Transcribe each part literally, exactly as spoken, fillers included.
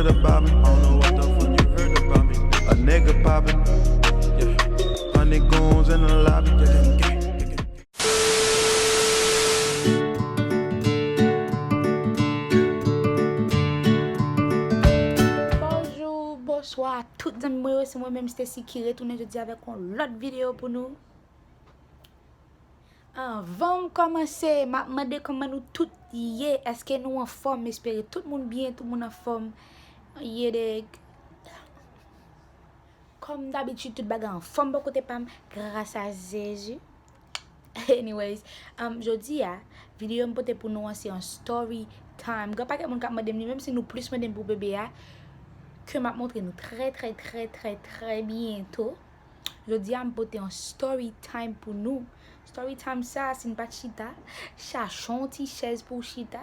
Bobbing, I don't know what the fuck you heard about me. A nigga popping, yeah. Hundred goons in the lobby, yeah. Bonjou, bonswa tout zanmi mwen yo, se mwen menm Stacy ki retounen jodi avèk yon lòt videyo pou nou. Anvan m kòmanse, m ap mande kòman nou tout ye. Èske nou anfòm? M espere tout moun byen, tout moun anfòm. Ye de, kòm dabitid, tout bagay anfòm bò kote pa m, gras a Jezi. Anyways, um, jodi a, videyo m pote pou nou an se yon story time. Gen pakèt moun k ap mande m li, menm si nou plis mande m pou bebe a, ke m ap montre nou trè, trè, trè, trè, trè byento. Jodi a, m pote yon story time pou nou. Story time sa, si n pa t chita, chache yon ti chèz pou w chita,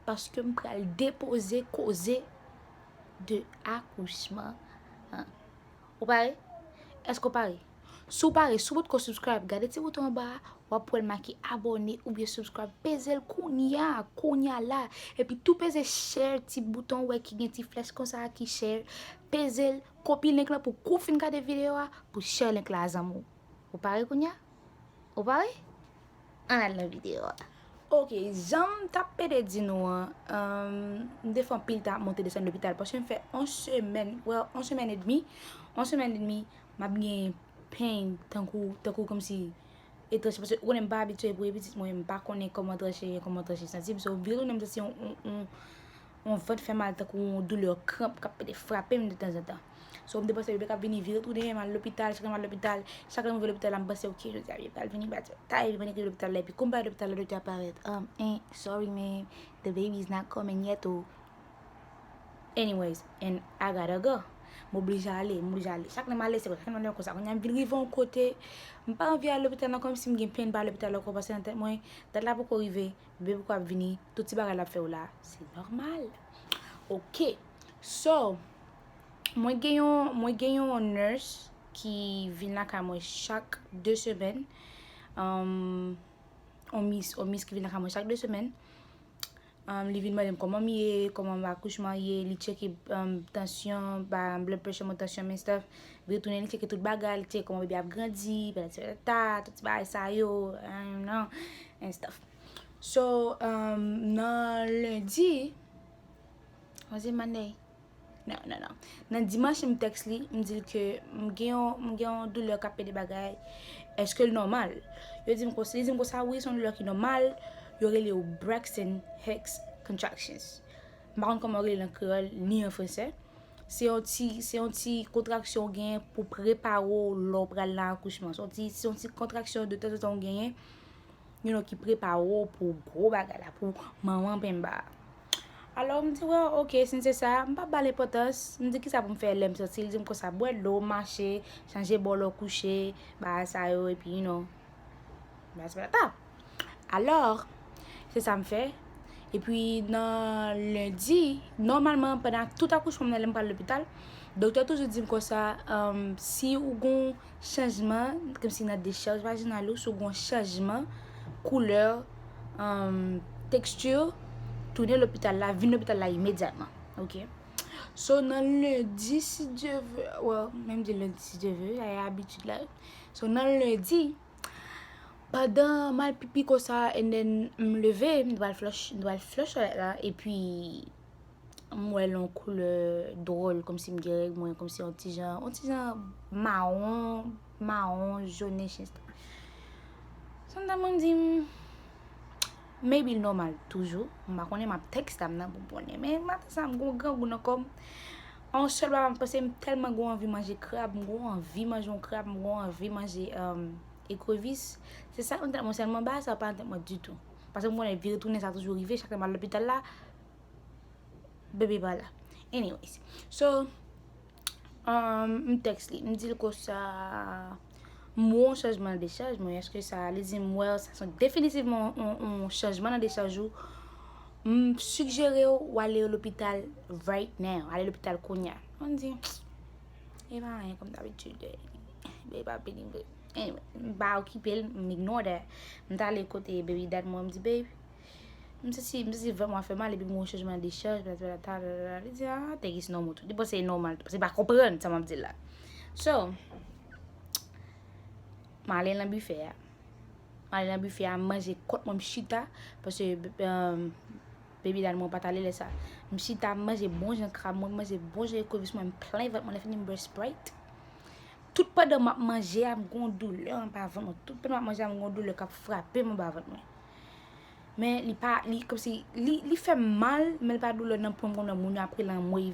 paske m pral depoze koze de akouchman an. Ou pare? Èske w pare? Si w pare, si w potko subscribe, gade ti bouton anba a, w ap wè l make abòne oubyen subscribe. Peze l kounye a, kounye a la. Epi tou peze share ti bouton ou wè ki gen ti flèch konsa a ki share. Peze l, kopi link lan pou kou fin gade videyo a, pou share link la a zanmi w. Ou pare kounye a? Ou pare? Ann al nan videyo a. Ok, jan m t ap pede di nou an, um, m te fè anpil tan ap monte desann lopital, paske m fè yon semèn, well, yon semèn edmi, yon semèn edmi, m ap gen peny tankou, tankou kòmsi e tranche, paske ou konnen m pa abitye pou pitit mwen, m pa konnen kòman tranche, kòman tranche santi m, so, m vin tounen m santi yon, yon, yon, yon vant fè mal tankou yon doulè kranp k ap pete frape m de tanzantan. So, m te panse bebe k ap vini vire tounen, m al lopital, chak lè m al lopital, chak lè m rive lopital la, m panse, ok, jodi a bebe pral vini, bati, ta, epi pandan ke lopital la, epi kou m pa lopital la, doktè a parèt, um, eh, sorry, man, the baby is not coming yet, o. Anyways, and I gotta go. M oblije ale, m oblije ale. Chak lè m ale, se konsa, chak lè m ale, konsa. Kounye a m vin rive yon kote, m pa anvi al lopital non, kòmsi m gen peny pa lopital ankò, paske nan tèt mwen, dat la poko rive, bebe poko ap vini, tout ti bagay l ap fè yo la, se nòmal. Ok. So, mwen gen yon, mwen gen yon nurse ki vin lakay mwen chak de semèn. Um, yon mis, yon mis ki vin lakay mwen chak de semèn. Um, li vin mande m kòman m ye, kòman akouchman ye, li tcheke, um, tansyon, ba, blood pressure mwen, tansyon m and stuff. Li retounen, li tcheke tout bagay, li tcheke kòman bebe ap grandi, patati patata, tout ti bagay sa yo, um, non, and stuff. So, um, nan lendi, was it Monday? Non, non, non. Nan dimanch, m tèks li, m di l ke m gen yon, m gen yon doulè k ap pede bagay. Èske l nòmal? Yo di m konsa, li di m konsa, wi, se yon doulè ki nòmal. Yo rele yo Braxton Hicks contractions. M pa konn kòman yo rele l an kreyòl ni an fransè. Se yon ti, se yon ti kontraksyon w genyen pou prepare w lè w pral nan akouchman. Se yon ti, se yon ti kontraksyon de tanzantan w genyen, you know, ki prepare w pou gwo bagay la, pou manman penba a. Alò, m di, well, ok, si se sa, m pa ba l enpòtans. M di, kisa pou m fè lè m soti? Li di m konsa, bwè dlo, mache, chanje bò lè w kouche, bagay sa yo, epi, you know, bagay sa pa ta. Alò, se sa m fè. Epi nan lendi, nòmalman, pandan tout akouchman m nan, lè m pral lopital, doktè toujou di m konsa, um, si ou gon chanjman, kòmsi nan dechaj vajinal ou, si w gen yon chanjman koulè, um, teksti, tounen lopital la, vin lopital la imedyatman. Ok. So, nan lendi, si Dye vle, well, menm di lendi, si Dye vle, sa e abitid la. So, nan lendi, pandan m al pipi konsa, and then m leve, m t pral flush, m t pral flush twalet la, epi m wè l yon koulè dwòl, kòmsi m gen règ mwen, kòmsi yon ti jan, yon ti jan mawon, mawon, jonish, et cetera. Sa m ta mwen di m, maybe l nòmal toujou. M pa konnen, m ap tèks dam nan pou m konnen. Men maten sa, m gon grangou nan kò m. Yon sèl bagay m panse, m tèlman gon anvi manje krab, m gon anvi manje yon krab, m gon anvi manje, um, ekrevis. Se sa k nan tèt mwen sèlman, bagay sa pa nan tèt mwen ditou. Paske m konnen vire tounen sa toujou rive, chak lè m al lopital la, bebe pa la. Anyways, so, um, m tèks li, m di l konsa, m wè yon chanjman nan dechaj mwen, èske sa, li di m, well, sa se definitivman yon, yon chanjman nan dechaj ou. M sijere w, w ale lopital right now, ale lopital kounye a. Mwen di, e pa anyen, kòm dabitid, bebe pa vini vre. Anyway, m pa okipe l, m ignore that. M t ale kote baby dad mwen, m di, babe, M santi, m santi vant mwen ap fè mal, epi m gen yon chanjman de chaj, patati patata, li di, ah, tègis nòmal tou. Li panse e nòmal tou, paske li pa konprann sa m ap di l la. So, m ale nan bifè a. M ale nan bifè a, m manje kòt mwen, m chita, paske, um, baby dad mwen pa t ale lè sa. M chita, m manje bon jan krab mwen, m manje bon jan ekrevis mwen, m plen vant mwen, lè fini m bwè Sprite. Tout pandan m ap manje a, m gon doulè anba vant mwen. Tout pandan m ap manje a, m gon doulè k ap frape m anba vant mwen. Men li pa, li kòmsi, li, li fè m mal, men li pa doulè nan pwen m konn wè moun yo ap rele anmwey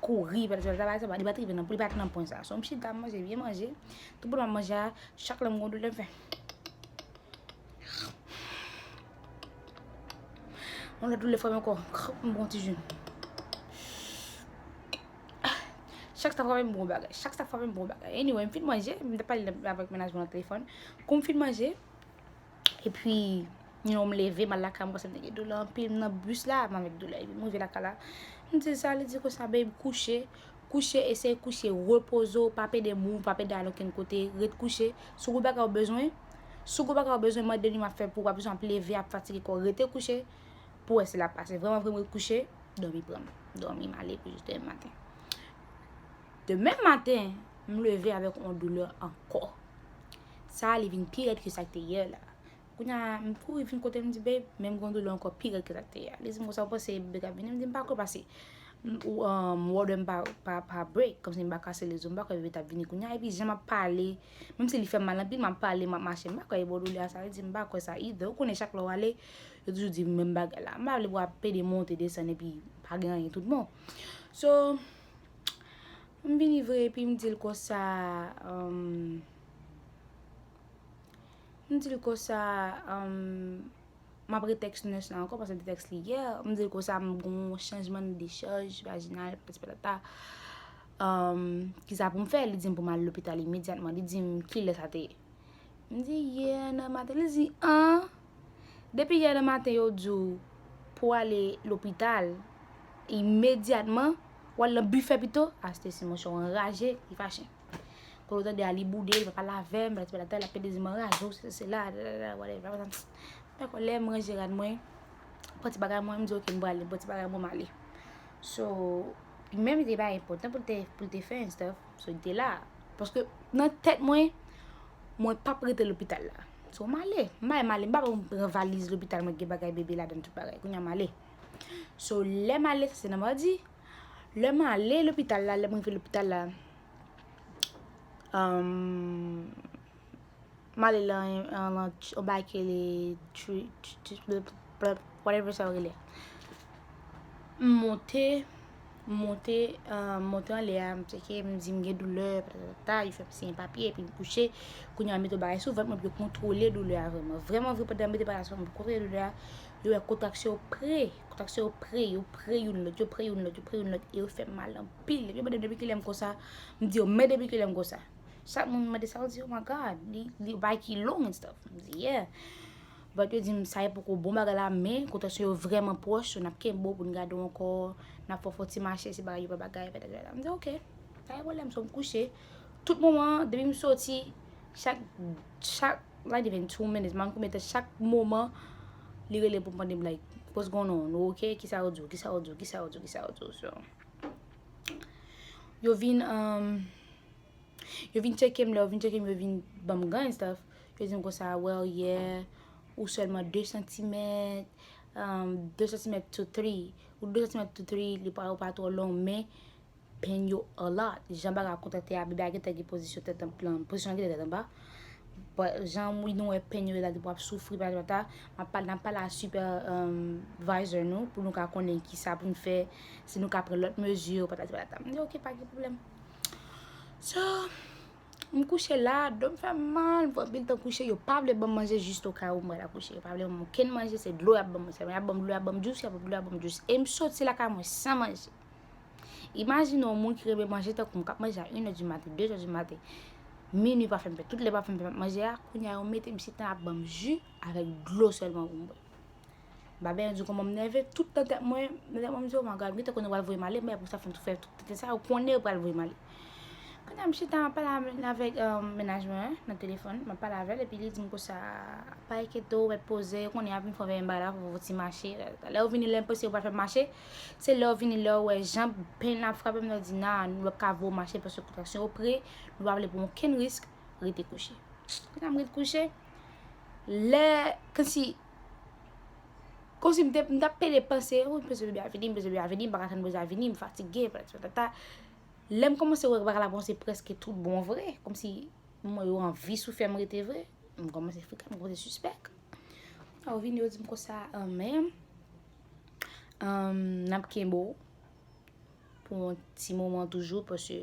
kouri, pa, pa, pa, pa, li pa t rive nan, li pa t nan pwen sa. So, m chita, m manje, byen manje. Tout pandan m ap manje a, chak lè m gon doulè, m fè. Yon lòt doulè frape m ankò, m pran ti jou. Chak sa frape m bon bagay, chak sa frape m bon bagay. Anyway, m fin manje, m te pale avèk mennaj mwen nan telefòn. Kou m fin manje, epi, you know, m leve, m al lakay mwen, paske m te gen doulè anpil, m nan bis la, m avèk doulè. Epi m rive lakay la, m di sa, li di konsa, babe, kouche, kouche, eseye kouche, repoze w, pa pede move, pa pede al okenn kote, ret kouche. Si w gon bagay ou bezwen, si w gon bagay ou bezwen, mande li, m ap fè pou ou, pa bezwen ap leve, ap fatige kò w, rete kouche, pou w wè si l ap pase. Vrèman, vrèman, ret kouche, dòmi pran m. Dòmi, m ale pou jis demen maten. Demen maten, m leve avèk yon doulè ankò. Sa a, li vin pi rèd ke sa k te yè la. Kounye a, m kouri vin kote m, m di, babe, men m gon doulè ankò pi rèd ke sa k te yè a. Li di m konsa, ou panse bebe k ap vini? M di, m pa kwè, paske m, ou, um, m wè w dwe m pa, pa, pa break, kòmsi m pa kase lezo, m pa kwè bebe t ap vini kounye a. Epi jan m ap pale, menm si li fè m mal anpil, m ap pale, m ap mache, m pa kwè e bon doulè a sa, li di m pa kwè sa either. Ou konnen chak lè w ale, yo toujou di menm bagay la. M pa vle pou w ap pede monte, desann, epi pa gen anyen tout bon. So, m vini vre, epi m di l konsa, um, m di l konsa, um, m ap retèks nèrs la ankò, paske m te tèks li yè. M di l konsa, m gon chanjman de chaj vajinal, patati patata. Um, kisa pou m fè? Li di m pou m al lopital imedyatman. Li di m kilè sa te ye. M di, yè nan maten. Li di, an, depi yè nan maten yo di w pou w ale lopital imedyatman, w al nan bifè pito, Astesi, monchè, w anraje, li fache. Kote w tande a, li boude, li pa pale avè m, patati patata, l ap pede di m anraje w, se, se la, la, la, la, whatever. Dakò, lè m ranje rad mwen, pran ti bagay mwen, m di, ok, m prale, m pran ti bagay mwen, m ale. So, menm li te pa enpòtan pou l te, pou l te fè and stuff. So, li te la. Paske nan tèt mwen, mwen p ap rete lopital la. So, m ale. M bay m ale. M pa pou m pran valiz lopital mwen gen bagay bebe ladan tout bagay. Kounye a m ale. So, lè m ale, sa se nan madi. Lè m ale lopital la, lè m rive lopital la, um, m ale lan, lan, lan yon bagay ki rele tri-, tri-, tri-, whatever sa yo rele. M monte, m monte, um, m monte anlè a, m tcheke, m di m gen doulè, patati patata, yo fè m siyen papye, epi m kouche. Kounye a, m mete yon bagay sou vant mwen pou yo kontwole doulè a vrèman. Vrèman vre, pandan m mete bagay sou vant mwen pou kontwole doulè a, yo wè kontraksyon yo pre, kontraksyon yo pre, yo pre youn lòt, yo pre youn lòt, yo pre youn lòt, e yo fè m mal anpil. Epi yo mande m depi kilè m konsa, m di yo, men depi kilè m konsa. Chak moun mande sa, yo di, oh my God, li, li bagay ki long and stuff. M di, yeah. But yo di m sa e poko bon bagay la, men kontraksyon yo vrèman pwòch, so n ap kenbe w pou n gade w ankò, n ap fè w fè yon ti mache, se bagay yo pa bagay, patati patata. M di, ok, pa gen pwoblèm, so m kouche. Tout moman, depi m soti, chak, chak, not even two minutes, man, konbyen tan, chak moman, li rele pou m mande m, like, what's going on? Ou ok? Kisa yo di w? Kisa yo di w? Kisa yo di w? Kisa yo di w? So, yo vin, um, yo vin tcheke m, lè yo vin tcheke m, yo vin ban m gan and stuff. Yo di m konsa, well, yeah, ou sèlman de santimèt, um, de santimèt to three. Ou de santimèt to three, li pa, ou pa twò long, men pain yo a lot. Jan bagay a kontwole a, bebe a gentan gen pozisyon tèt an, pozisyon gentan tèt anba. But jan nou wè pain yo la, depi w ap soufri, patati patata, m ap pale, n ap pale a supervisor nou, pou nou ka konnen kisa pou n fè, si nou ka pran lòt mezi, patati patata. M di, ok, pa gen pwoblèm. So, m kouche la, do m fè m mal, m fè anpil tan kouche, yo pa vle ban m manje jis o ka ou m pral akouche. Yo pa vle ban m okenn manje, se dlo y ap ban m, sèlman y ap ban m dlo, y ap ban m jus, y ap ban m dlo, y ap ban m jus. E m soti lakay mwen san manje. Imajine yon moun ki renmen manje tankou m, k ap manje a inè di maten, de zè di maten, minui pa fè m pè, tout lè pa fè m pè, m ap manje a, kounye a yo mete m chita, y ap ban m ji avèk dlo sèlman pou m bwè. M pa bezwen di w kòman m nève, tout nan tèt mwen, nan tèt mwen, m di, oh my God, m gentan konnen yo pral voye m ale, men pou sa fè m tou fè tout tenten sa, yo konnen yo pral voye m ale. Kounye a m chita, m ap pale avè-, avèk, um, mennaj mwen nan telefòn, m ap pale avè l, epi li di m konsa, pa enkyete w, rete poze, ou konnen y ap vin fè yon bagay la, fò w ti mache. Lè yo vini, lè m panse yo pral fè m mache, se lè yo vini, lè yo wè jan pen ap frape m, yo di, nan, nou p ap ka voye w mache, paske kontraksyon yo pre, nou pa vle pran okenn risk, rete kouche. Kounye a m rete kouche, lè, kòmsi, kòmsi m te, m t ap pede panse, wi, m panse bebe a vini, m panse bebe a vini, m pa ka tann bebe a vini, m fatige, patati patata. Lè m kòmanse wè bagay la kòmanse prèske tout bon vre, kòmsi m wè yo anvi sou fè m rete vre, m kòmanse frika, m kòmanse sispèk. Yo vini, yo di m konsa, ah, men, um, n ap kenbe w pou yon ti moman toujou, paske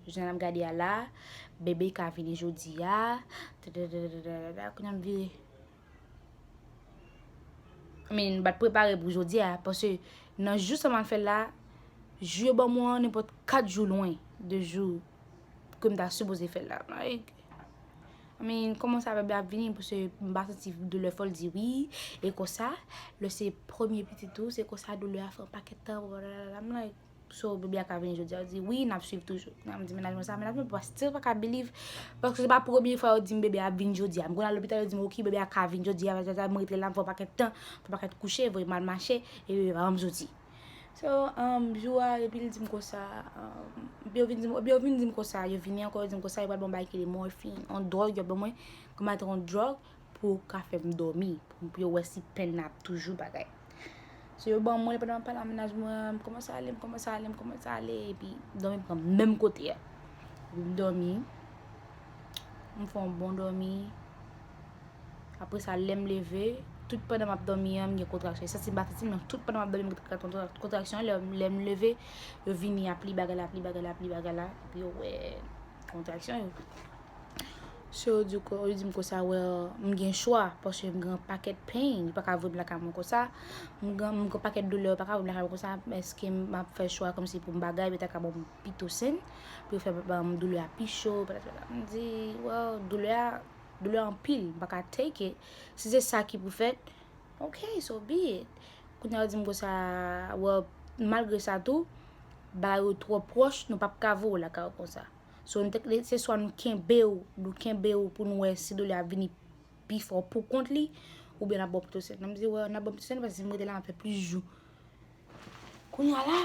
jan n ap gade a la, bebe ka vini jodi a, ta, ta, ta, ta, ta, ta, ta, kounye a m vire. I mean, m pa t prepare pou jodi a, paske nan jou sa m al fè l la, jou yo ban mwen an nenpòt kat jou lwen de jou ke m ta sipoze fè l la. Like, I mean, kòman sa bebe ap vini, paske m pa santi doulè fò l di wi, e konsa, lè se premye pitit ou, se konsa doulè a fè yon pakèt tan, blablabla. I'm like, so, bebe a ka vini jodi a, yo di, wi, n ap swiv toujou. Kounye a m di mennaj mwen sa, mennaj mwen pa, still pa ka believe, paske se pa premye fwa yo di m bebe a ap vin jodi a. M konn al lopital, yo di m, ok, bebe a ka vin jodi a, m rete la, m fè yon pakèt tan, fè yon pakèt kouche, voye m al mache, e bebe pa janm soti. So, um, jou a, epi l di m konsa, um, epi yo vin di m, epi yo vin di m konsa, yo vini ankò, yo di m konsa, yo pral ban m bagay ki rele morphine, yon dwòg, yo ban mwen, kòm yon dwòg, pou ka fè m dòmi, pou, pou yo wè si pen nan ap toujou bagay. So, yo ban mwen, pandan m ap pale ak mennaj mwen, m kòmanse ale, m kòmanse ale, m kòmanse ale, epi dòmi pran menm kote a. Epi m dòmi, m fè yon bon dòmi. Apre sa, lè m leve, tout pandan m ap dòmi an, m gen kontraksyon. E santi m pa santi m, men tout pandan m ap dòmi, m gen kontra-, kontraksyon. Lè, lè m leve, yo vini ap li bagay la, ap li bagay la, ap li bagay la, epi yo wè kontraksyon yo. So, yo di ko-, yo di m konsa, well, m gen chwa, paske m gen yon pakèt pain, yo pa ka voye m lakay mwen konsa. M gen, m gen yon pakèt doulè, yo pa ka voye m lakay mwen konsa. Èske m ap fè chwa kòmsi pou m bagay, yo ta ka ban m pitocin, pou yo fè, ban m doulè a pi cho, patati patata. M di, well, doulè a, doulè a anpil, m pa ka take it. Si se sa ki pou fèt, ok, so be it. Kounye a, yo di m konsa, well, malgre sa tou, bagay yo twò pwòch, nou p ap ka voye w lakay ou konsa. So, nou te, se swa nou kenbe w, nou kenbe w pou nou wè si doulè a ap vini pi fò pou kont li, oubyen n ap ba w pitocin. Nan m di, well, n ap ban m pitocin, paske si m rete la, m ap fè plis jou. Kounye a la,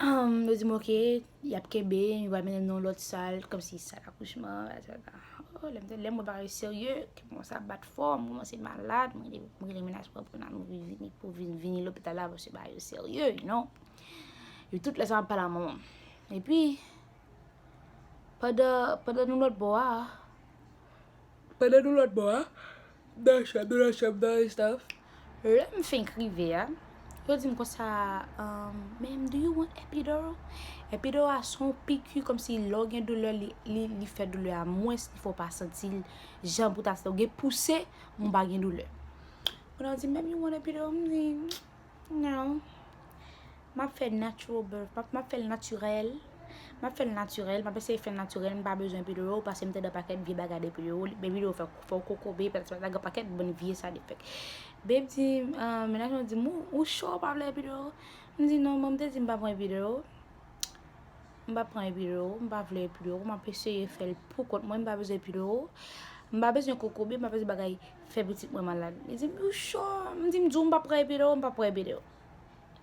um, yo di m, ok, y ap kenbe, yo va mennen m nan yon lòt sal, kòmsi sal akouchman, etsetera. Oh, lè m te, lè m wè bagay yo serye, kè m kòmanse ap bat fò, m kòmanse malad, m rele, m rele mennaj mwen pou n al, nou vin vini, pou vin vini lopital la, paske bagay yo serye, you know. Epi tout lè sa m ap pale a manman m. Epi, pandan, pandan nou lòt bò a, pandan nou lòt bò a, nan chanm, nou nan chanm nan and stuff. Lè m fenk rive a, yo di m konsa, um, ma'am, do you want epidural? Epidural a se yon piki kòmsi lè w gen doulè, li, li, li fè doulè a mwens, li fè w pa santi l jan pou ta santi l. Ou gen pouse, men w pa gen doulè. Kounye a yo di, ma'am, you want epidural? M di, no. M ap fè natural birth, m ap, m ap fè l natirèl. M ap fè l natirèl, m ap eseye fè l natirèl, m pa bezwen epidural, paske m tande pakèt vye bagay de epidural, epidural fè, fè w kokobe, patati patata, gen pakèt bann vye side effect. Babe di, ah, mennaj mwen di m, ou, ou sure w pa vle epidural? M di, non, bon, m te di m pa pran epidural. M pa pran epidural, m pa vle epidural, m ap eseye fè l pou kont mwen, m pa bezwen epidural. M pa bezwen kokobe, m pa bezwen bagay fè pitit mwen malad. Li di m, you sure? M di, m di w m pa pran epidural, m pa pran epidural.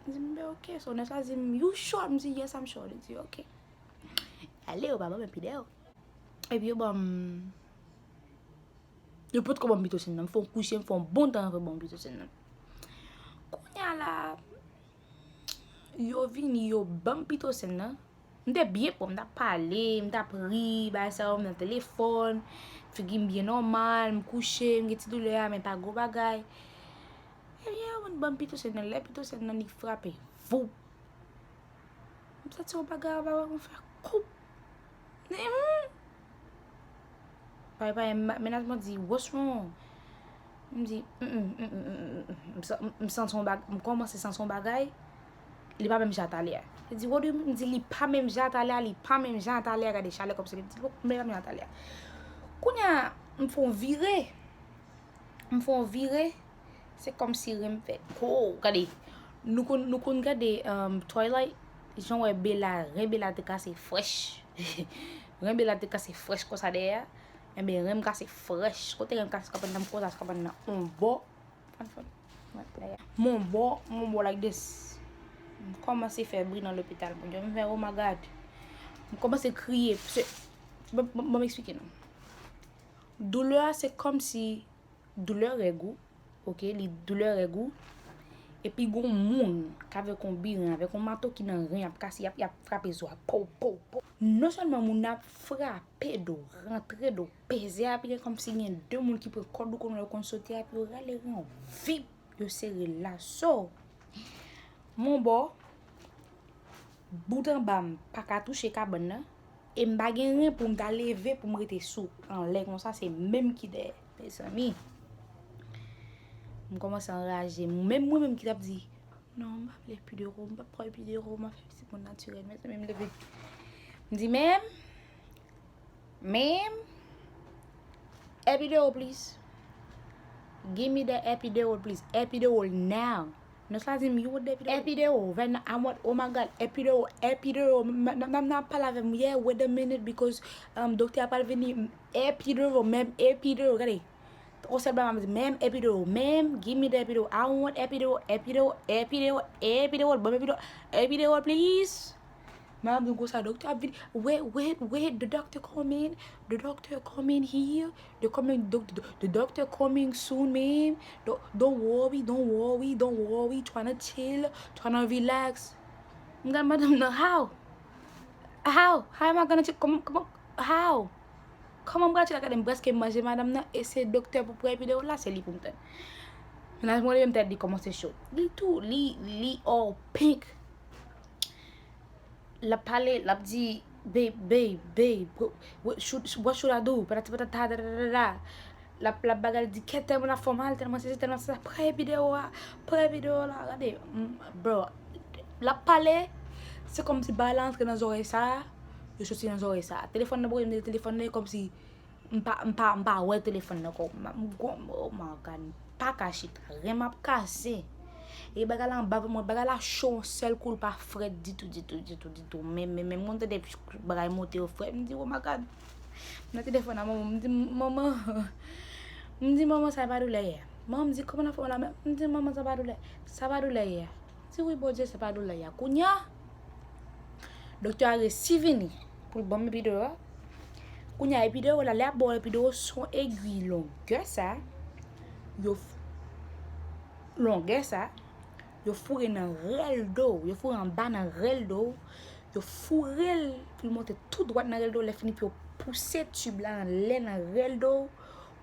Li di m, ben, ok. So, nèg sa di m, you sure? M di, yes, I'm sure. Li di, ok. Ale, yo pa ban m epidural. Epi yo ban m, yo potko ban m pitocin nan. M fè yon kouche, m fè yon bon tan yo ban m pitocin nan. Kounye a la, yo vini, yo ban m pitocin nan. M te byen pran, m t ap pale, m t ap ri, bagay sa yo, m nan telefòn, figi m byen nòmal, m kouche, m gen ti doulè a, men pa gwo bagay. Ebyen, yo vin ban m pitocin nan, lè pitocin nan li frape, voup! M santi yon bagay anba bra mwen fè koup. Ni, hmm. Pare, pare, m, mennaj mwen di, what's wrong? M di, mm, mm, mm, mm, mm, mm, mm. M sa-, m, m santi yon bag-, m kòmanse santi yon bagay. Li pa menm jan a talè a. Li di, what do you mean? M di, li pa menm jan a talè a, li pa menm jan a talè a. Gade chalè kòmsi li di, li pa menm jan a talè a. Kounye a, m fè yon vire. M fè yon vire. Se kòmsi ren m fè ko. Gade, nou konn, nou konn gade, um, Twilight, jan w wè Bella, ren Bella te kase fresh. Ren Bela te kase frèch konsa dèyè a. Enben, ren m kase frèch. Kote ren m kase kabann nan, m koz a kabann nan on bò. Fann, fann. Mwen dèyè. Mon bò, mon bò like this. M kòmanse fè bri nan lopital, Bondye. M fè, oh my God. M kòmanse kriye. Se, ban, ban, ban m eksplike nou. Doulè a, se kòmsi doulè règ ou, oke, li doulè règ ou, epi gon moun k avèk yon biren, avèk yon mato ki nan ren, ap kase, y ap, y ap frape zo a, pow, pow, pow. Non sèlman moun nan ap frape do, rantre do, peze a, epi gen kòmsi gen de moun ki pran kòd ou, konnen lè w konn sote a, epi yo rale ren w, vip, yo sere l la. So, mon bò, bout anba m pa ka touche kabann nan, e m pa gen ren pou m ta leve pou m rete sou anlè konsa, se men m ki dèyè. Mezanmi, m kòmanse anraje. Men mwen menm ki t ap di, non, m pa vle epidural, m p ap pran epidural, m ap fè pitit mwen natirèl. Mezanmi, m leve. M di, men m, men m, epidural, please. Give me the epidural, please. Epidural now. Nurse la di m, you want the epidural? Epidural, right now, I want, oh my God, epidural, epidural. M, m, m, m ap pale avè m, yeah, wait a minute, because, um, doktè a pral vini. M, epidural, ma'am, epidural, gade. Konsèp la, m ap di, ma'am, epidural, ma'am, give me the epidural. I want epidural, epidural, epidural, epidural, ban m epidural, epidural, please. Mwen ap di konsa, doktè ap vini. Wait, wait, wait, the doctor coming, the doctor coming here, the coming, the, the, the doctor coming soon, man. Don't, don't worry, don't worry, don't worry, trying to chill, trying to relax. M gade madanm nan, how? How? How am I gonna chill? Kòman, kòman, how? Kòman m pral chill? Gade m prèske manje madanm nan, e se doktè pou pran epidural la, se li pou m tann. Mennaj mwen, li menm tèt li kòmanse cho. Li tou, li, li all pink. L ap pale, l ap di, babe, babe, babe, what, what should, what should I do? Patati patata, da, da, da, da. L ap, l ap bagay, l di, kèt, tèlman l ap fè w mal, tèlman sesi, tèlman sa, pran epidural a, pran epidural la, gade, mm, bro, l ap pale, se kòmsi bagay la antre nan zòrèy sa, yo soti nan zòrèy sa. Telefòn nan, bro, m di telefòn nan, e kòmsi, M pa, m pa, m pa wè telefòn nan ankò. M, m, oh my God, m pa ka chita. Ren m ap kase. E bagay la anba vant mwen, bagay la cho yon sèl kou, l pa frèt ditou, ditou, ditou, ditou. Men, men, men, mwen tande bagay monte yo frèt. M di, oh my God. M nan telefòn nan, manman, m di, manman. M di, manman, sa pa doulè yè. Manman, m di, kòman l ap fè w la? M di, manman, sa pa doulè. Sa pa doulè yè. Di wi, Bondye, se pa doulè a. Kounye a, doktè a resi vini pou l ban m epidural. Kounye a, epidural la, lè y ap ba w epidural, se yon egwi longè sa, yo f-, longè sa, yo foure nan rèl do w, yo foure anba nan rèl do w, yo foure l pou l monte tou dwat nan rèl do w, lè fini pou yo pouse tib la anlè nan rèl do w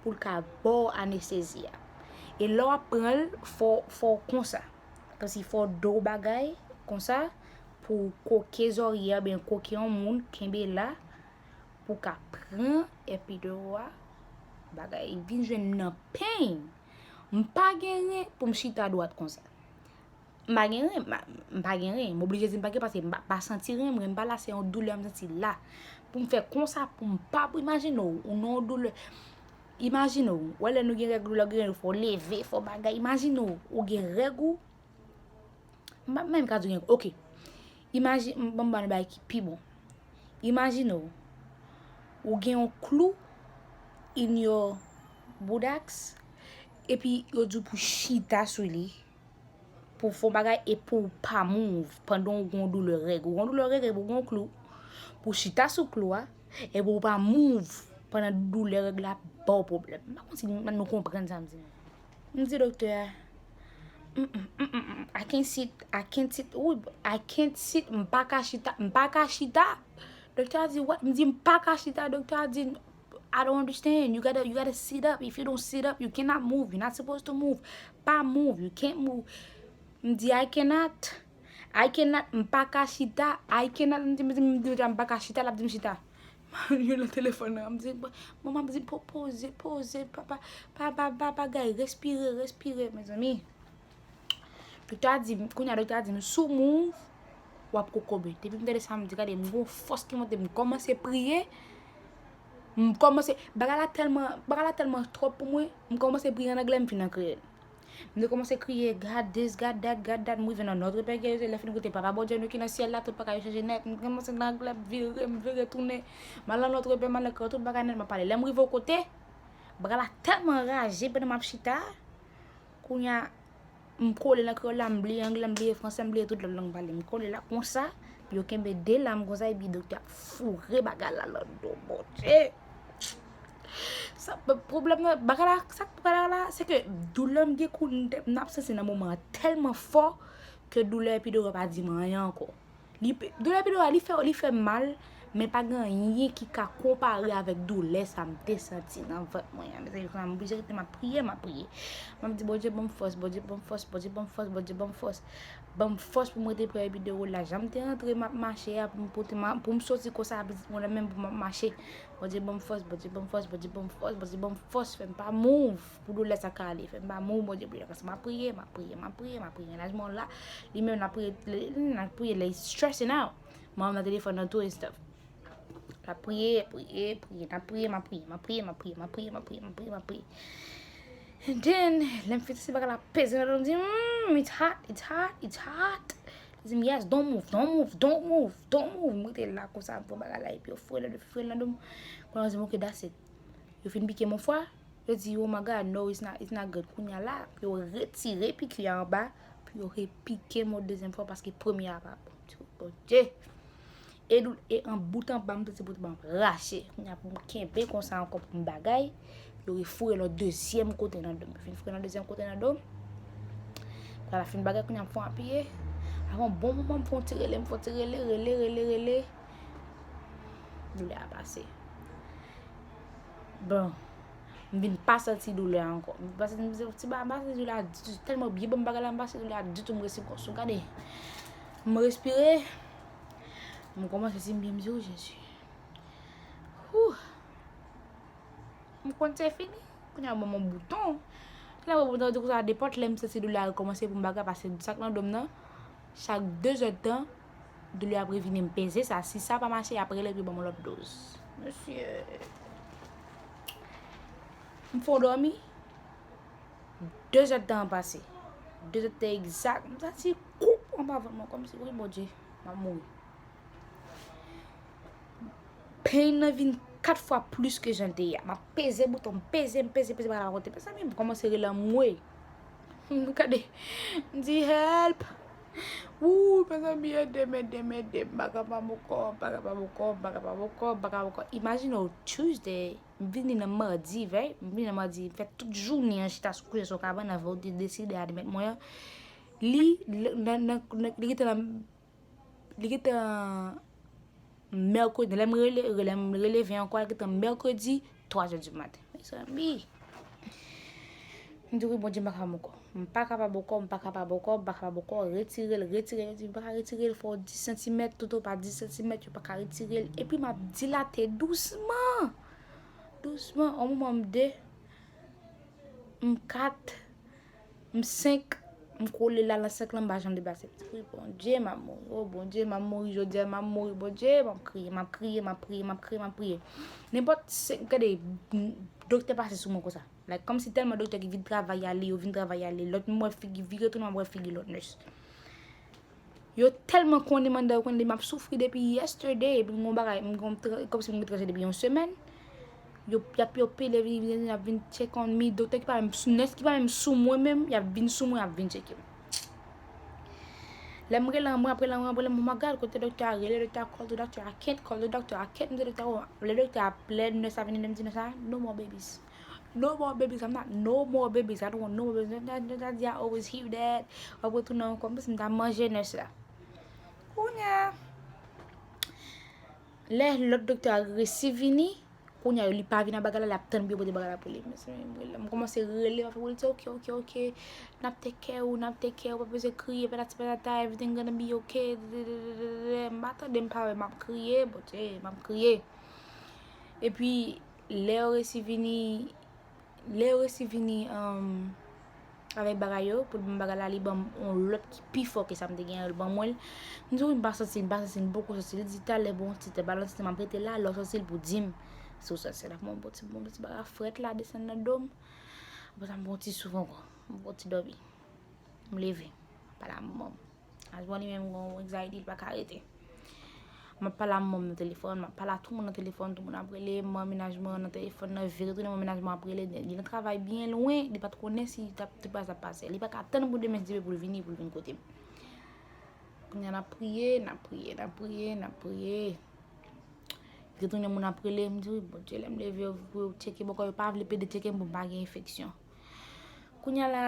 pou l ka ba w anestezi a. E lè w ap pran l, fò, fò w konsa. Kòmsi fò w do w bagay konsa pou koke zòrye a, oubyen koke yon moun, kenbe la pou w ka pran epidural a, bagay vin jwenn nan peny. M pa gen ren pou m chita dwat konsa. M pa gen ren, m pa, m pa gen ren. M oblije di m pa gen paske m pa, pa santi ren, ren m pa la, se yon doulè m santi la. Pou m fè konsa, pou m pa, pou imajine w, ou nan yon doulè. Imajine w, wè lè nou gen règ, lè w gen règ, fò w leve, fò w bagay. Imajine w, ou gen règ ou. M pa menm ka di w gen, oke. Imajine, m, ban m ba nou bagay ki pi bon. Imajine w, ou gen yon klou in your buttocks, epi yo di w pou chita sou li. Pou w fè yon bagay e pou w pa move pandan w gen yon doulè règ. Ou gen yon doulè règ epi w gen yon klou. Pou w chita sou klou a epi w pa move pandan doulè règ la ap ba w pwoblèm. M pa konn si nou konprann sa m di nou. M di doktè a, "Mm, mm, mm, mm, mm, I can't sit, I can't sit, ooh, I can't sit, m pa ka chita, m pa ka chita." Doktè a di, "What?" M di, "M pa ka chita." Doktè a di, "I don't understand. You gotta, you gotta sit up. If you don't sit up, you cannot move. You're not supposed to move. Pa move. You can't move." M di, "I cannot. I cannot. M pa ka chita. I cannot." M di, m di, m di, "M pa ka chita." L ap di m chita. Yo nan telefòn nan. M di, "Manman," m di, "Po-, poze, poze. Pa, pa, pa, pa, pa bagay. Respire, respire, mezanmi." Doktè a di m, kounye a doktè a di m, "Si w move, w ap kokobe." Depi m tande sa, m di, "Gade, m gon fòs ki monte, m kòmanse priye." M kòmanse, bagay la tèlman, bagay la tèlman twòp pou mwen, m kòmanse priye an anglè, m fin an kreyòl. M te kòmanse kriye, "God this, God that, God that." M rive nan Notre Père, lè fin koute Papa Bondye nou ki nan syèl la, tout bagay yo chanje nèt. M kòmanse nan anglè, m vire, m vire tounen. M al nan Notre Père, m al nan kreyòl, tout bagay nèt, m ap pale. Lè m rive yon kote, bagay la tèlman raje pandan m ap chita, kounye a, m kole nan kreyòl la, m bliye anglè, m bliye fransè, m bliye tout lòt lang pale. M kole la konsa, yo kenbe de lam konsa, epi doktè ap foure bagay la nan do m, Bondye. Sa, pwoblèm nan, bagay la, sa k pral la, se ke doulè m gen kou n ap santi nan moman an tèlman fò ke doulè epidural pa di m anyen ankò. Li, doulè epidural, li fè, li fè mal, men pa gen anyen ki ka konpare avèk doulè sa m te santi nan vant mwen an. Mezanmi, kounye a m oblije rete, m ap priye, m ap priye. M ap di, "Bondye, ban m fòs, Bondye, ban m fòs, Bondye, ban m fòs, Bondye, ban m fòs." Ban m fòs pou m rete pran epidural la. Jan m te antre, m ap mache a, pou m pote, pou m soti konsa, pitit mwen nan men m pou m ap mache. Bondye, ban m fòs, Bondye, ban m fòs, Bondye, ban m fòs, Bondye, ban m fòs, fè m pa move. Pou doulè sa ka ale, fè m pa move, Bondye, pou doulè sa. M ap priye, m ap priye, m ap priye, m ap priye. Mennaj mwen la, li menm, l ap priye, l ap priye, lè stressing out. Mwen nan telefòn nan tou and stuff. L ap priye, priye, priye, n ap priye, m ap priye, m ap priye, m ap priye, m ap priye, m ap priye, m ap priye, m ap priye. And then, lè m fin santi bagay la peze nan do m, m di, "Mm, it's hot, it's hot, it's hot." Li di m, "Yes, don't move, don't move, don't move, don't move." M rete la konsa, m pran bagay la, epi yo foure nan do, foure nan do m. Kounye a, m di, "Ok, that's it." Yo fin pike m yon fwa, yo di, "Oh my God, no, it's not, it's not good." Kounye a la, yo retire piki a anba, pou yo repike m yon dezyèm fwa, paske premye a pa bon. Bondye. E dou-, e an bout anba, m santi bout anba m rache. Kounye a pou m kenbe konsa ankò pou m bagay, yo refoure l yon dezyèm kote nan do m. Yo fin foure l yon dezyèm kote nan do m. Kounye a la fin bagay, kounye a m fè yon apiye. Avan bon moman, m fè yon ti rele, m fè yon ti rele, rele, rele, rele. Doulè a pase. Bon, m vin pa santi doulè ankò. M pa santi, m santi, m pa santi doulè a ditou. Tèlman byen ban m bagay la, m pa santi doulè a ditou. M resi konsa, gade. M respire. M kòmanse santi m byen, m di, "O Jezi." Whew. M konn se fini. Kounye a ban m yon bouton. Lè m pran bouton, di konsa, nenpòt lè m santi doulè a rekòmanse pou m bagay, paske sa k nan do m nan, chak de zè d tan, doulè ap revini, m peze sa. Si sa pa mache, y ap rele pou yo ban m yon lòt doz. Mesye. M fè yon dòmi. De zè d tan an pase. De zè d tan egzak. M santi kou anba vant mwen kòmsi, wi, Bondye, m ap mouri. Pain nan vin kat fwa plis ke jan l te ye a. M ap peze bouton, m peze, m peze, peze, bagay la pa konte. Mezanmi, m kòmanse rele anmwe. M gade, m di, "Help! Wou, mezanmi, ede m, ede m, ede m. M pa kapab ankò, m pa kapab ankò, m pa kapab ankò, m pa kapab ankò." Imajine w, Tuesday, m vini nan madi, vèy, m vini nan madi, m fè tout jounen an chita sou kouche sou kabann, avè w te deside admèt mwen an. Li, nan, nan, nan, li gentan nan Li gentan mèkredi, lè m rele, lè m releve ankò, li gentan mèkredi, twa zè di maten. Mezanmi. M di, "Wi, Bondye, m pa kapab ankò. M pa kapab ankò, m pa kapab ankò, m pa kapab ankò." Retire l, retire l. Yo di, "M pa ka retire l, fò w dis santimèt, touto pa dis santimèt, yo pa ka retire l." Epi m ap dilate dousman. Dousman, yon moman m de, m kat, m senk, m kole la nan senk lan, m pa janm deplase. M di, "Wi, Bondye, m ap mouri. O Bondye, m ap mouri jodi a, m ap mouri, Bondye." M ap kriye, m ap kriye, m ap kriye, m ap kriye, m ap kriye. Nenpòt senk, gade, m, doktè pase sou mwen konsa. Like, kòmsi tèlman doktè ki vin travay ale, yo vin travay ale. Lòt m wè figi, vire tounen, m ap wè figi lòt nèse. Yo tèlman konnen m anndan, yo konnen m ap soufri depi yesterday, epi m gon bagay, m gon tra-, kòmsi m gen tranje depi yon semèn. Yo, y ap, yo pede vin, vin, y ap vin check on me, doktè ki pa menm sou, nèse ki pa menm sou mwen menm, y ap vin sou mwen, y ap vin tcheke m. Lè m rele anmwe, ap rele anmwe, ap rele anmwe, "Oh my God, kote doktè a?" Rele doktè a, "Call the doctor, I can't call the doctor, I can't." M di doktè a, "Oh." Lè doktè a, lè nèse a vini, m di nèse a, "No more babies." No more babies, I'm not, no more babies, I don't want no more babies. Daddy, I always hear that. W ap retounen ankò, m panse m ta manje nèse la. Kounye a, lè lòt doktè a resi vini, kounye a, li pa vin ak bagay la, l ap tann pou yo pote bagay la pou li. Mezanmi, m rele, m kòmanse rele, m ap rele, "Ok, ok, ok, n ap take care ou, n ap take care ou, pa bezwen kriye, patati patata, everything gonna be okay." M pa tande, m pa wè, m ap kriye, Bondye, m ap kriye. Epi, lè yo resi vini, lè yo resi vini, um, avèk bagay yo, pou l ban m bagay la, li ban m yon lòt ki pi fò ke sa m te genyen an, li ban mwen l. M di, "Wi, m pa santi l, m pa santi l, m poko santi l." Li di, "Talè, bon, ti tè, ba l yon ti tè, m ap rete la, lè w santi l pou di m si w santi l." Apre, m pran yon ti, bon, ti bagay frèt la, desann nan do m. Apre sa, m pran yon ti souf ankò. M fè yon ti dòmi. M leve. M ap pale a manman m. Manman m li menm gen yon anxiety, li pa ka rete. M ap pale a manman m nan telefòn, m ap pale a tout moun nan telefòn, tout moun ap rele m, manman mennaj mwen nan telefòn nan, vire tounen manman mennaj mwen ap rele, li nan travay byen lwen, li pa t konnen si t ap, te pa t ap pase. Li pa ka tann pou demen si Dye vle pou l vini, pou l vin kote m. Kounye a n ap priye, n ap priye, n ap priye, n ap priye. Vire tounen moun ap rele, m di, "Wi, Bondye, lè m leve, yo, yo tcheke m ankò, yo pa vle pede tcheke m pou m pa gen enfeksyon." Kounye a la,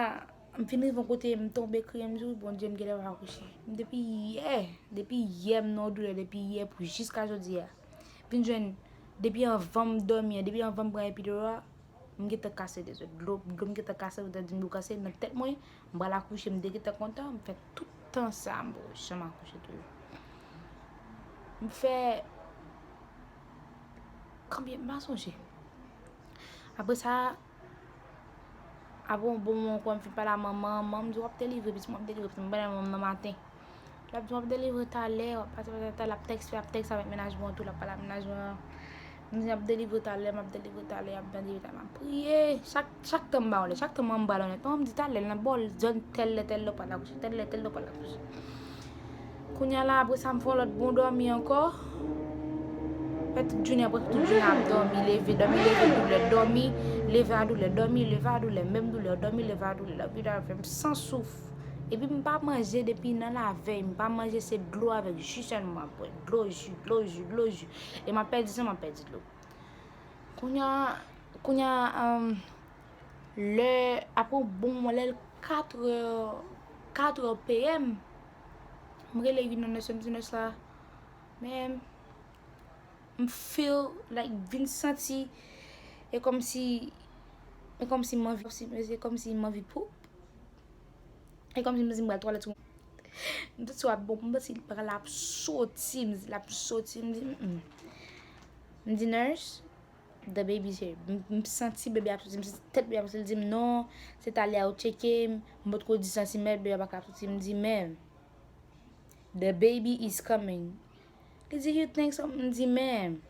m fin rive yon kote, m tonbe kriye, m di, "Wi, Bondye, m genlè pa akouche." M depi yè, depi yè m nan yon doulè, depi yè pou jiska jodi a. Vin jwenn, depi anvan m dòmi an, depi anvan m pran epidural la, m gentan kase de zòt. Dlo, dlo m gentan kase, yo te di m dlo kase nan tèt mwen, m pral akouche, m te gentan kontan, m fè tout tan sa, m pa janm akouche toujou. M fè, konbyen, m pa sonje. Apre sa, apre yon bon moman ankò, m fin pale a manman, manman m di, "W ap delivre, pitit mwen ap delivre, pitit mwen, m pale a manman m nan maten." L ap di, "W ap delivre talè, w ap pase, pase talè," l ap tèks, l ap tèks avèk mennaj mwen tou, l ap pale ak mennaj mwen. M di, "M ap delivre talè, m ap delivre talè, m ap delivre talè." M ap priye. Chak, chak tan m ba yon lè, chak tan m anba yon lè, m di, "Talè, nan bò, zòn tèl lè, tèl lè, w pral akouche, tèl lè, tèl lè, w pral akouche." Kounye a la, apre sa, m fè yon lòt bon dòmi ankò. Fè tout jounen, apre tout jounen ap dòmi, leve, dòmi, leve, doulè, dòmi, leve a doulè, dòmi, leve a doulè, menm doulè, dòmi, leve a doulè, dòmi, leve a doulè, m san souf. Epi m pa manje depi nan lavèy, m pa manje, se dlo avèk ji sèlman m ap bwè. Dlo, ji, dlo, ji, dlo, ji. E m ap pèdi san, m ap pèdi dlo. Kounye a, kounye a, um, lè, apre yon bon moman, lè l katrè, katrè P M, m rele youn nan nurse, m di nurse la, "Men, m feel like vin santi, e kòmsi, e kòmsi m anvi, e kòmsi m anvi poop." E kòmsi m santi m pral twalèt sou. M santi w ap bon, m santi l pral ap soti, m di l ap soti, m di, "Mm, mm." M di, "Nurse, the baby's here." M, m santi bebe ap soti, m santi tèt bebe ap soti, li di m, "Non, se talè a yo tcheke m, m potko di santimèt, bebe a pa ka ap soti." M di, "Ma'am, the baby is coming." Li di, "You think so?" M di, "Ma'am,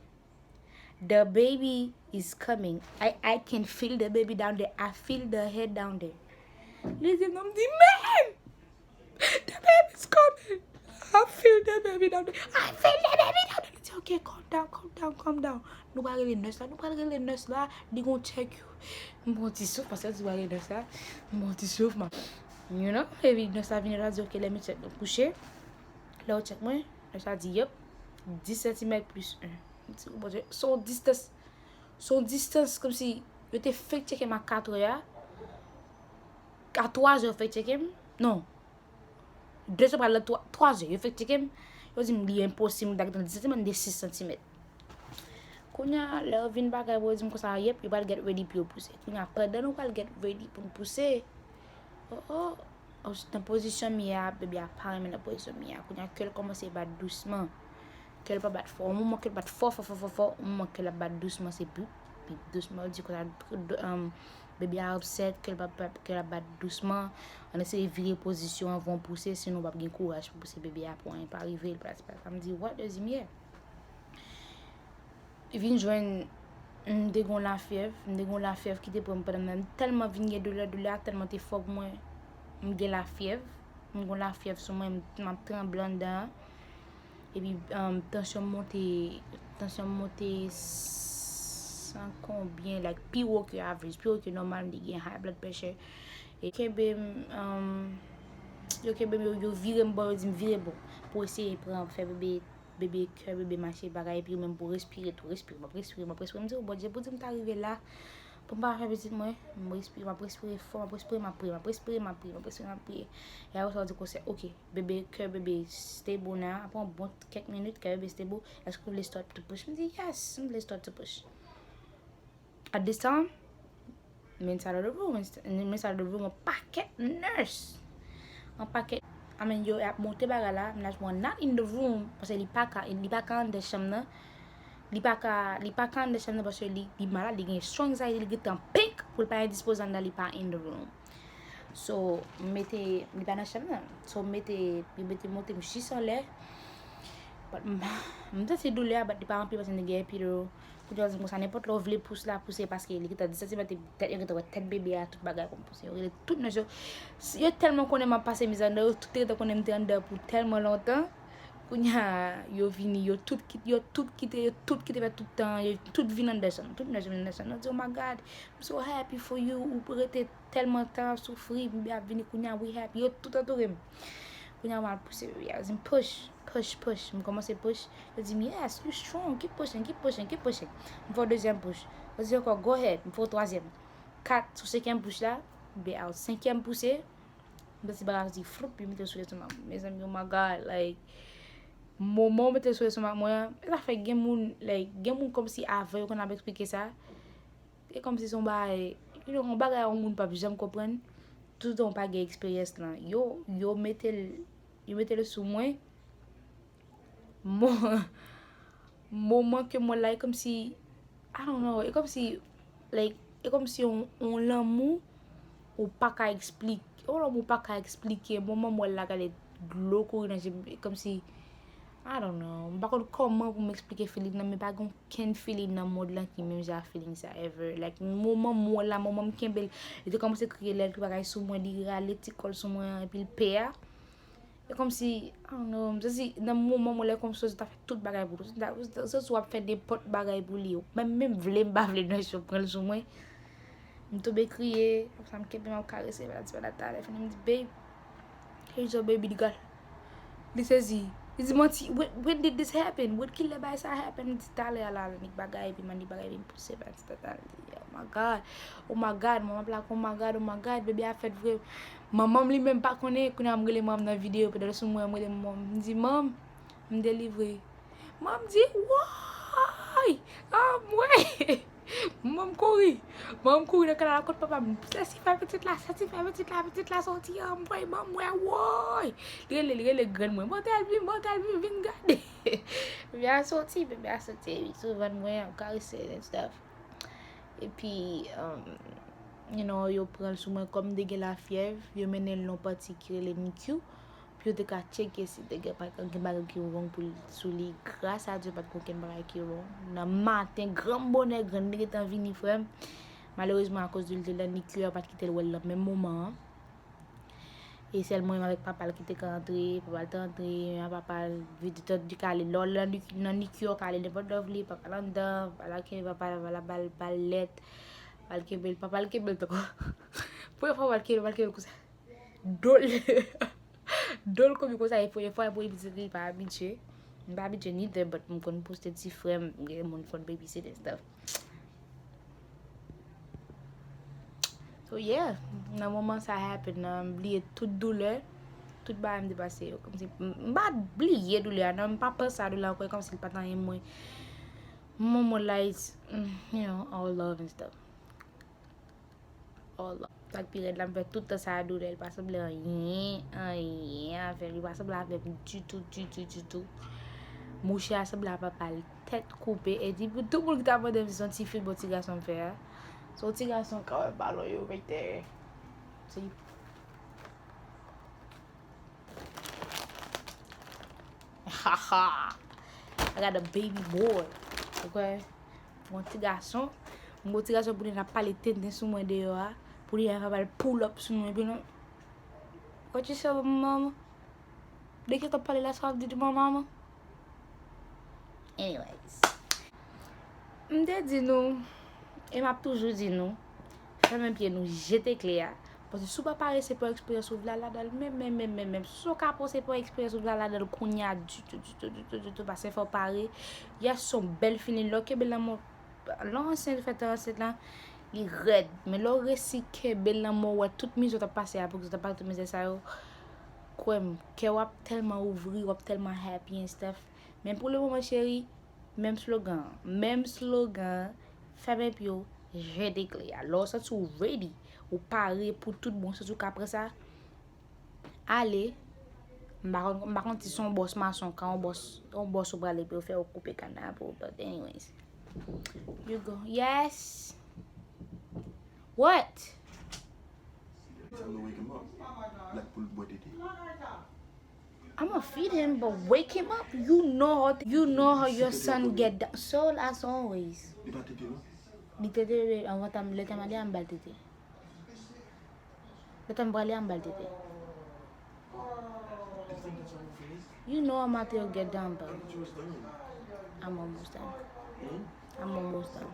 the baby is coming. I, I can feel the baby down there. I feel the head down there." Li di, "Non," m di, "Ma'am, the baby is coming. I feel the baby down there. I feel the baby down there." Li di, "Okay, calm down, calm down, calm down. Nou pral rele nurse la, nou pral rele nurse la, li gon check you." M pran ti souf, paske l di w rele nurse la. M pran ti souf, ma, you know, epi nurse la vini la di, "Okay, let me check." Nou kouche. Lè yo check mwen, nurse la di, "Yep, dis santimèt plis en." M di, "Oh, Bondye, se yon distans, se yon distans kòmsi yo te fenk tcheke m a katrè a. A twazè yo fenk tcheke m. Non. Dezè pral nan twa, twazè, yo fenk tcheke m. Yo di m li enposib m ta gentan dis santimèt, m de sis santimèt." Kounye a, lè yo vin bagay pou yo di m konsa, "Yep, yo pral get ready pou yo pouse." Kounye a, pandan nou pral get ready pou n pouse, oh, oh, nan pozisyon m ye a, bebe a pa renmen nan pozisyon m ye a. Kounye a, kè l kòmanse bat dousman. Kè l pa bat fò. Yon moman kè l bat fò, fò, fò, fò, fò. Yon moman kè l ap bat dousman, se bip, bip, dousman. Yo di konsa, um, bebe a upset, kè l pa, pa, kè l ap bat dousman. Ann eseye vire pozisyon anvan w pouse, sinon w p ap gen kouraj pou pouse bebe a, pou anyen pa rive l, pa, pa, pa. M di, "What?" Yo di m, "Yeah." Vin jwenn, m te gon lafyèv, m te gon lafyèv ki te pran m pandan m tèlman vin gen doulè, doulè a tèlman te fò pou mwen, m gen lafyèv, m gon lafyèv sou mwen, m, m ap tranble anndan an. Epi, um, tansyon m monte, tansyon m monte san konbyen, like, pi wo ke average, pi wo ke nòmal, m te gen high blood pressure. E kenbe m, um, yo kenbe m, yo, yo vire m bò, yo di m vire bò pou eseye pran, fè bebe, bebe kè, bebe mache, bagay, epi yo menm pou respire tou, respire, m ap respire, m ap respire, m di, "Oh, Bondye, pou di m ta rive la, pou m pa fè pitit mwen," m respire, m ap respire fò, m ap respire, m ap priye, m ap respire, m ap priye, m ap respire, m ap priye. E apre sa, yo di konsa, "Ok, bebe, kè bebe stable now." Apre yon bon kèk minit, kè bebe stable. "Èske w vle start to push?" M di, "Yes, m vle start to push." At this time, m inside of the room, m inside of the room, yon pakèt nurse. Yon pakèt, I mean, yo ap monte bagay la, mennaj mwen not in the room, paske li pa ka, li pa ka anndan chanm nan. Li pa ka, li pa ka anndan chanm nan paske li, li malad, li gen strong anxiety, li gentan pink pou l pa endispoze anndan, li pa in the room. So, m mete, li pa nan chanm nan. So, m mete, li mete monte m jis anlè. But m, m santi doulè a, but li pa anpil paske m te gen epidural. Kounye a, yo di m konsa, nenpòt lè w vle pous la, pouse, paske li gentan di santiman, tèt, yo gentan wè tèt bebe a, tout bagay konn pouse. Yo rele tout nèg yo. Yo tèlman konnen m ap pase mizè anndan, yo tout te gentan konnen m te anndan pou tèlman lontan. Kounye a, yo vini, yo tout kite, yo tout kite, yo tout kite fè tout tan, yo tout vin anndan chanm, tout nèg yo vin anndan chanm. Yo di, "Oh my God, I'm so happy for you, ou rete tèlman tan ap soufri, bebe ap vini kounye a, we happy." Yo tout antoure m. Kounye a, m al pouse bebe a, yo di m, "Push, push, push." M kòmanse push. Yo di m, "Yes, you strong, keep pushing, keep pushing, keep pushing." M fè yon dezyèm push. Yo di ankò, "Go ahead." M fè yon twazyèm. Kat, sou senkyèm push la, bebe a, senkyèm pouse. M santi bagay di floup, yo mete l sou lestomak mwen. Mezanmi, oh my God, like, moman w mete l sou lestomak mwen an, e sa fè gen moun, like, gen moun kòmsi avan yo konn ap eksplike sa, e kòmsi se yon bagay, you know, yon bagay yon moun p ap janm konprann, toutan w pa gen eksperyans lan. Yo, yo mete l, yo mete l sou mwen, mo-, moman ke mwen la, e kòmsi, I don't know, e kòmsi, like, e kòmsi yon, yon lanmou ou pa ka eksplike, yon lanmou ou pa ka eksplike, moman mwen la gade dlo kouri nan je m, e kòmsi, I don't know, m pa konn kòman pou m eksplike feeling nan, men pa gen okenn feeling nan mond lan ki menm jan ak feeling sa ever. Like, moman mwen la, moman m kenbe l, li te kòmanse kriye lè l bagay sou mwen, li rale ti kò l sou mwen, epi l pè a. E kòmsi, I don't know, m santi nan moman mwen lè kòmsi w ta fè tout bagay pou li. W santi w ap fè nenpòt bagay pou li. Menm, menm vle m pa vle, nèg yo pran l sou mwen. M tonbe kriye, apre sa m kenbe m ap karese, m ap di, "Bada talè," fini m di, "Babe, here's your baby girl." Li sezi. Li di, "Manti, when, when did this happen? When ki lè bagay sa happen?" M di, "Talè a la, annik bagay," epi m annik bagay, epi m pouse, m ap di, "Tata," li di, "Oh my God, oh my God," mwen m ap la, "Oh my God, oh my God, bebe a fèt vre." Manman m li menm pa konnen, kounye a m rele manman m nan videyo, pandan l sou mwen, m rele manman m, m di, "Manm, m delivre." Manman m di, "Woy! Anmwey!" Manman m kouri. Manman m kouri nan kay la, kot papa m. "Sesi fè pitit la, sesi fè pitit la, pitit la soti, anmwey, manmwey, woy!" Li rele, li rele grann mwen, "Mòtèl vin, mòtèl vin, vin gade." Bebe a soti, bebe a soti, li sou vant mwen, ap karese l and stuff. Epi, um, you know, yo pran l sou mwen kòm m te gen lafyèv, yo mennen l nan yon pati ki rele NICU, pou yo te ka tcheke si te gen pa gen bagay ki wrong pou l, sou li. Gras a Dye, pa t gen okenn bagay ki wrong. Nan maten, gran bonè, grann li gentan vini, frè m. Malerezman, akoz li te nan NICU a, yo pa t kite l wè l nan menm moman an. E sèl mwen menm avèk papa l ki te ka antre, papa l te antre, men papa l, vide tèt li kale. Lè w nan NICU, nan NICU, w kale nenpòt lè w vle, papa l anndan, papa l ap kenbe, papa l ba l, ba l lèt, papa l kenbe l, papa l kenbe l tankou. Premye fwa papa l kenbe, papa l kenbe l konsa. Do l, do l konbyen konsa, e premye fwa, e premye pitit li, li pa abitye. M pa abitye neither, but m konn poste ti frè m, gen moun konn babysit and stuff. So yeah, nan moman sa happen nan, m bliye tout doulè, tout bagay m te pase yo. Kòmsi m, m pa bliye doulè a, non, m pa panse a doulè ankò, e kòmsi l pa t anyen mwen. Moman la, it's, mm, you know, all love and stuff. All love. Sa k pi rèd la, m fè tout tan sa a doulè, li pa sanble anyen, anyen avè l, li pa sanble avè m ditou, ditou, ditou. Mouche a sanble a papa l tèt koupe, e di pou tout moun ki ta mande m si se yon ti fi oubyen yon ti gason m fè a. Se yon ti gason, kawè balon yo mete. Se Haha. I got a baby boy. Ok. Yon ti gason. Yon ti gason pou li ap pale tenten sou mwen deyò a. Pou li ap pale pull up sou mwen. Epi non. What you say, mama? De ki w t ap pale la, sa w ap di de mama? Anyways. M te di nou, e m ap toujou di nou, fèmen pye nou, jete kle a. Paske si w pa pare, se pa eksperyans ou vle al ladan l menm, menm, menm, menm, menm. Si w ka panse pa eksperyans ou vle al ladan l kounye a ditou, ditou, ditou, ditou, paske fò w pare. Yes, se yon bèl feeling. Lè w kenbe lanmò, lè w ansent, ou fè tan ansent lan, li rèd. Men lè w resi kenbe lanmò, w wè tout mizè w t ap pase a, pou ki w t ap pase tout mizè sa yo, kwè m, kè w ap tèlman ouvri, w ap tèlman happy and stuff. Men pou le moman, cheri, menm slogan an. Menm slogan an. Fèmen pye w, jete kle a. Lè w santi w ready, ou pare pou tout bon, santi w ka pran sa, ale. M pa konn, m pa konn si se yon bòs mason, ka yon bòs, yon bòs ou prale pou yo fè yo koupe kana pou ou, but anyways. You go. Yes. What? Tell her to wake him up. Like pou l bwè tete. I'ma feed him, but wake him up. You know how, you know how your son get down. So as always. Li pa tete non. Li tete, anvan tan, lè tan m ale a, m ba l tete. Lè tan m prale a, m ba l tete. You know I'm out there get down, bro. I'm almost done. I'm almost done.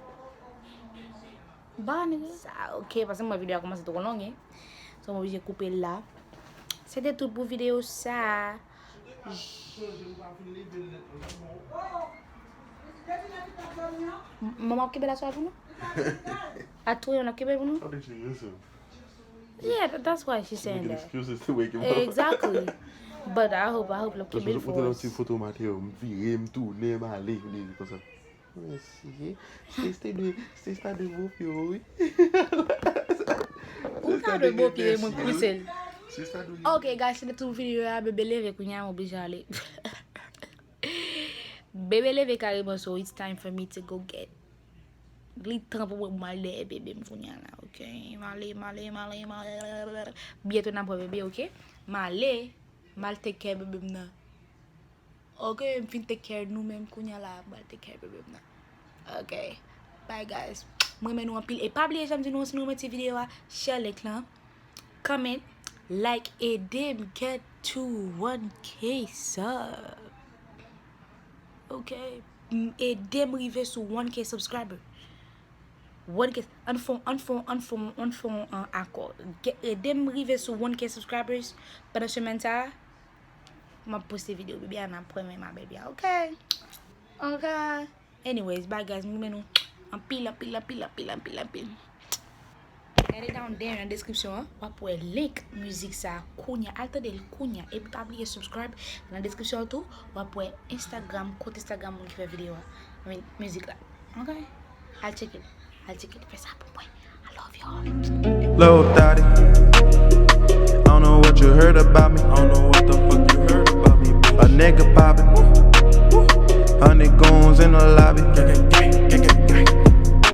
Ba, nigga. Sa, ok, paske mwen videyo a kòmanse twò long, hein. So, m oblije koupe l la. Se te tout pou videyo sa. M-, manman ap kenbe la sou la pou nou? Atouye, nou ap kenbe pou nou? Yeah, tha-, that's why she's saying that. Exactly. But I hope, I hope l ap kenbe l for us. Foto Mateo, m vire, m tounen, m ale, m vire konsa. Mesye, se, se de, se sa de bo pye wi. Ou ka de bo pye, mwen pouse l. Ok, guys, se te tout videyo a, bebe leve kounye a, m oblije ale. Bebe leve kareman, so it's time for me to go get. Li tan pou mwen, mwen al dèyè bebe m kounye a la, ok? M ale, m ale, m ale, m ale. Byento n ap wè bebe, ok? M ale, m al take care bebe m nan. Ok, m fin take care nou menm kounye a la, m al take care bebe m nan. Ok, bye guys. Mwen renmen nou anpil. E pa bliye, jan m di nou, si nou renmen ti videyo a, share link lan. Comment, like, ede m get to one K sub. Ok, m-, ede m rive sou one K subscriber. One K, ann fon, ann fon, ann fon, ann fon an akò. Ge-, ede m rive sou one K subscribers pandan semèn sa a. M ap poste videyo bebe a, n ap renmen ma bebe a, ok? Ok. Anyways, bye guys, m renmen nou anpil, anpil, anpil, anpil, anpil, anpil. Gade down there nan description an, w ap wè link mizik sa a kounye a. Al tande l kounye a. Epi pa bliye subscribe nan description an tou. W ap wè Instagram, kont Instagram moun ki fè videyo a. I mean, mizik la. Ok? Al check it. Al check it. Fè sa pou mwen. I love y'all. Lil Thotty. I don't know what you heard about me. I don't know what the fuck you heard about me, bitch. A nigga poppin'. Hundred goons in the lobby.